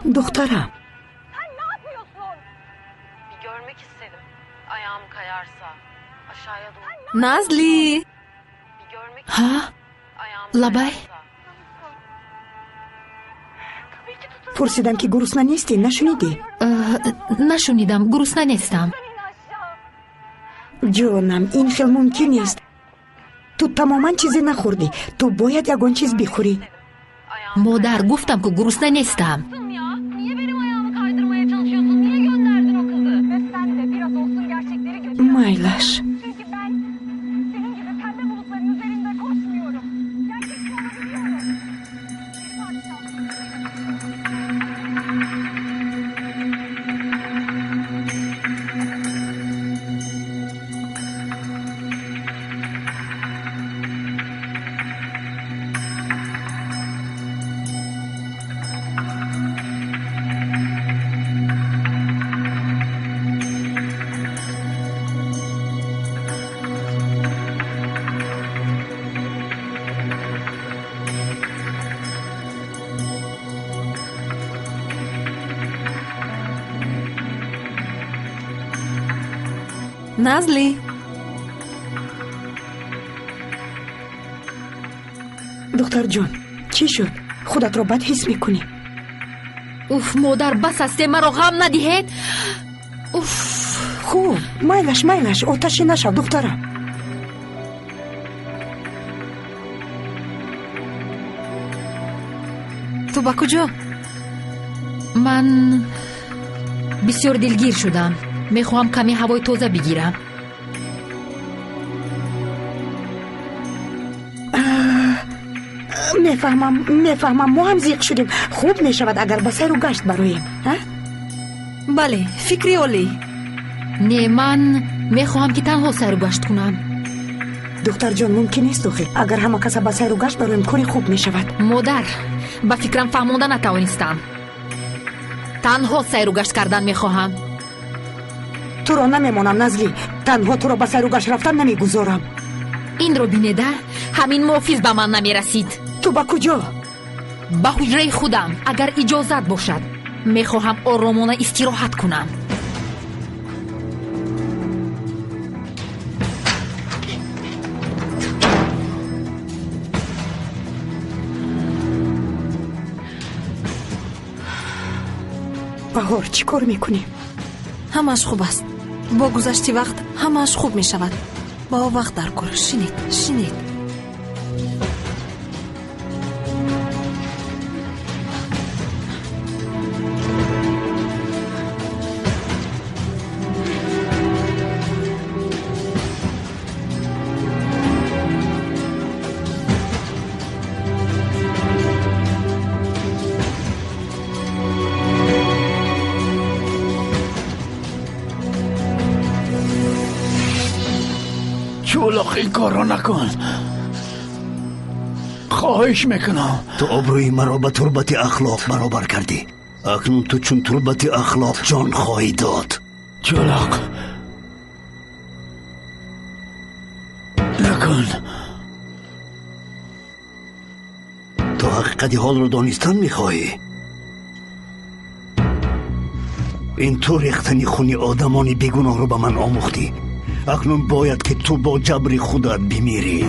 Духтарам. Назли. Ҳа, лабай. Пурсидам, ки гурусна нестӣ, нашунидӣ? Нашунидам, гурусна нестам. Ҷонам, ин хел мумкин нест. Ту тамоман чизе нахӯрдӣ. Ту бояд ягон чиз бихӯрӣ. Модар, гуфтам, ку гурусна нестам. Майлаш. Назли. Духтарҷон, чӣ шуд? Худатро бад ҳис мекунӣ? Уф, модар, бас асте, маро ғам надиҳед. Уф. Хуб, майлаш, майлаш, оташӣ нашав, духтарам. Ту ба куҷо? Ман бисёр дилгир шудам. Мехоҳам каме ҳавои тоза бигирам. Мефаҳмам, мефаҳмам, мо ҳам зиқ шудем. Хуб мешавад, агар ба сайру гашт бароем. Бале, фикри олӣ. Не, ман мехоҳам, ки танҳо сайру гашт кунам. Духтарҷон, мумкин нест охир. Агар ҳама каса ба сайру гашт бароем, кори хуб мешавад. Модар, ба фикрам фаҳмонда натавонистам. Танҳо сайру гашт кардан мехоҳам. Туро намемонам, Назли. Танҳо туро ба сайру гашт рафтан намегузорам. Инро бинеда, ҳамин муофиз ба ман намерасид. Ту ба куҷо? Ба ҳуҷраи худам, агар иҷозат бошад. Мехоҳам оромона истироҳат кунам. Баҳор, чӣ кор мекунӣ? Ҳамааш хуб аст. Бо гузашти вақт ҳамааш хуб мешавад. Ба о вақт дар кор. Шинед, шинед. Чӯлоқ, ин корро накун. Хоҳиш мекунам. Ту обрӯи маро ба турбати ахлоқ баробар кардӣ. Акнун ту чун турбати ахлоқ ҷон хоҳӣ дод. Чӯлоқ, накун. Ту ҳақиқати ҳолро донистан мехоҳӣ? Ин ту рехтани хуни одамони бегуноҳро ба ман омӯхтӣ. Акнун бояд, ки ту бо ҷабри худат бимирӣ.